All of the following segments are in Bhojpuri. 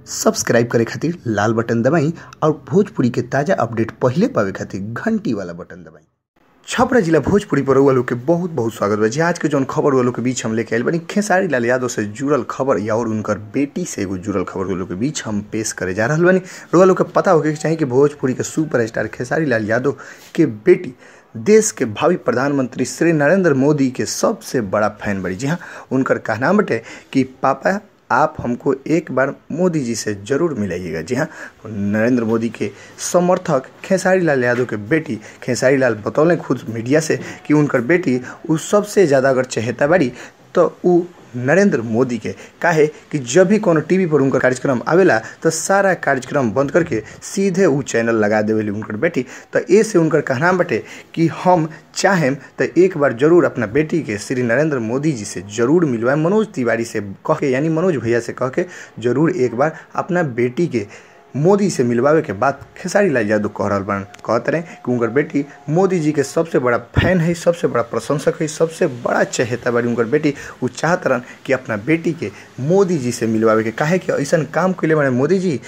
सब्सक्राइब करे खातिर लाल बटन दबाई और भोजपुरी के ताज़ा अपडेट पहिले पावे खातिर घंटी वाला बटन दबाई। छपरा जिला भोजपुरी पर रउआ लोग के बहुत बहुत स्वागत बा जी। आज के जौन खबर वालों के बीच हम लेके आइल बानी खेसारी लाल यादव से जुड़ल खबर या और उनकर बेटी से एगो जुड़ल खबर वालों के बीच हम पेश करे जा रहल बानी। रउआ लोग के पता होके के चाही कि भोजपुरी के सुपर स्टार खेसारी लाल यादव के बेटी देश के भावी प्रधानमंत्री श्री नरेंद्र मोदी के सबसे बड़ा फैन बड़ी। जी हाँ, उनकर कहना बटे कि पापा आप हमको एक बार मोदी जी से ज़रूर मिलाइएगा। जी हाँ, नरेंद्र मोदी के समर्थक खेसारी लाल यादव के बेटी खेसारी लाल बतौलें खुद मीडिया से कि उनकर बेटी उ सबसे ज़्यादा अगर चहेता बाड़ी तो उ नरेंद्र मोदी के, काहे कि जब भी कोनो टीवी पर उनकर कार्यक्रम आवेला तो सारा कार्यक्रम बंद करके सीधे उ चैनल लगा देवेली उनकर बेटी। तो ऐसे उनकर कहना बटे कि हम चाहेम तो एक बार जरूर अपना बेटी के श्री नरेंद्र मोदी जी से जरूर मिलवाएं। मनोज तिवारी से कह के, यानी मनोज भैया से कह के जरूर एक बार अपना बेटी के मोदी से मिलवावे के बात खेसारी लाल यादव कह रहल बन। कहते रहे कि उनकर बेटी मोदी जी के सबसे बड़ा फैन है, सबसे बड़ा प्रशंसक है, सबसे बड़ा चहेता बाड़ी उनकर बेटी। उ चाहत रहन कि अपना बेटी के मोदी जी से मिलवावे के, काहे कि ऐसा काम कैले बाड़े मोदी जी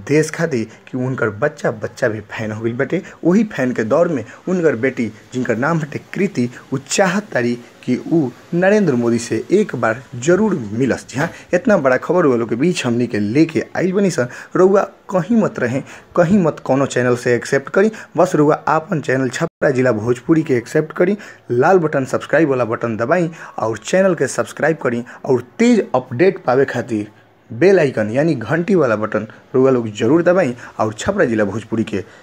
देश खातिर कि उनकर बच्चा बच्चा भी फैन हो गई बटे। वही फैन के दौर में उनकर बेटी जिनकर नाम हटे कृति, उ चाहत तारी कि उ नरेंद्र मोदी से एक बार जरूर मिलस। जी हाँ, इतना बड़ा खबर वालों के बीच हमनी के लेके आइल बनी सन। रउआ कहीं मत रहें, कहीं मत कोनो चैनल से एक्सेप्ट करी, बस रउआ आपन चैनल छपरा जिला भोजपुरी के एक्सेप्ट करी, लाल बटन सब्सक्राइब वाला बटन दबाई और चैनल के सब्सक्राइब करी और तेज अपडेट पावे खातिर बेल आइकन यानी घंटी वाला बटन रउआ लोग जरूर दबाई और छपरा जिला भोजपुरी के